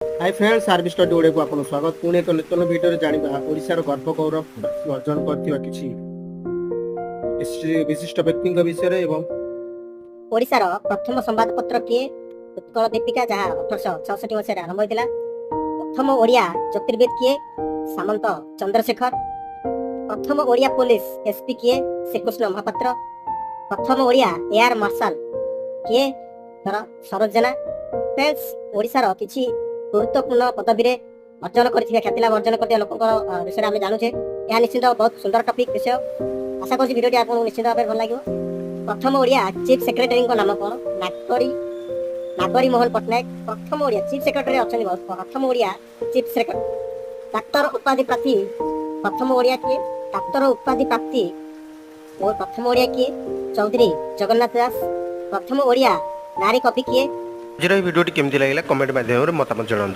High friend, ଆରବି study ଓଡ଼ିଆକୁ ଆପଣଙ୍କୁ ସ୍ୱାଗତ। ପୁଣି ଏକ ନୂତନ ଭିଡ଼ିଓରେ ଜାଣିବା ଓଡ଼ିଶାର ଗର୍ବ ଗୌରବ ଅର୍ଜନ କରିଥିବା କିଛି ବିଶିଷ୍ଟ ବ୍ୟକ୍ତିଙ୍କ ବିଷୟରେ ଏବଂ ଓଡ଼ିଶାର ପ୍ରଥମ ସମ୍ବାଦପତ୍ର କିଏ? ଉତ୍କଳ ଦୀପିକା, ଯାହା 1866 ମସିହାରେ ଆରମ୍ଭ ହୋଇଥିଲା। ପ୍ରଥମ ଓଡ଼ିଆ ଜ୍ୟୋତିର୍ବିଦ କିଏ? ସାମନ୍ତ ଚନ୍ଦ୍ରଶେଖର। ପ୍ରଥମ ଓଡ଼ିଆ ପୋଲିସ ଏସପି କିଏ? ଶ୍ରୀକୃଷ୍ଣ ମହାପାତ୍ର। ପ୍ରଥମ ଓଡ଼ିଆ ଏୟାର ମାର୍ଶାଲ କିଏ? ଧର ସରୋଜ ଜେନା। ଫ୍ରେଣ୍ଡସ୍, ଓଡ଼ିଶାର କିଛି ଗୁରୁତ୍ୱପୂର୍ଣ୍ଣ ପଦବୀରେ ଅର୍ଜନ କରିଥିବା, ଖ୍ୟାତି ଲାଭ ଅର୍ଜନ କରିଥିବା ଲୋକଙ୍କ ବିଷୟରେ ଆମେ ଜାଣୁଛେ। ଏହା ନିଶ୍ଚିତ ବହୁତ ସୁନ୍ଦର ଟପିକ ବିଷୟ। ଆଶା କରୁଛି ଭିଡ଼ିଓଟି ଆପଣଙ୍କୁ ନିଶ୍ଚିତ ଭାବରେ ଭଲ ଲାଗିବ। ପ୍ରଥମ ଓଡ଼ିଆ ଚିଫ୍ ସେକ୍ରେଟାରୀଙ୍କ ନାମ କଣ? ନାଗରୀ ମୋହନ ପଟ୍ଟନାୟକ। ପ୍ରଥମ ଓଡ଼ିଆ ଚିଫ୍ ସେକ୍ରେଟାରୀ ଅଛନ୍ତି ବହୁତ। ପ୍ରଥମ ଓଡ଼ିଆ ଚିଫ୍ ସେକ୍ରେଟାରୀ। ଡାକ୍ତର ଉପାଧି ପ୍ରାପ୍ତି ପ୍ରଥମ ଓଡ଼ିଆ କିଏ? ଡାକ୍ତର ଉପାଧି ପ୍ରାପ୍ତି ଓ ପ୍ରଥମ ଓଡ଼ିଆ କିଏ? ଚୌଧୁରୀ ଜଗନ୍ନାଥ ଦାସ। ପ୍ରଥମ ଓଡ଼ିଆ ନାରୀ କବି କିଏ? ଆଜିର ଏହି ଭିଡ଼ିଓଟି କେମିତି ଲାଗିଲା, କମେଣ୍ଟ ମାଧ୍ୟମରେ ମତାମତ ଜଣାନ୍ତୁ।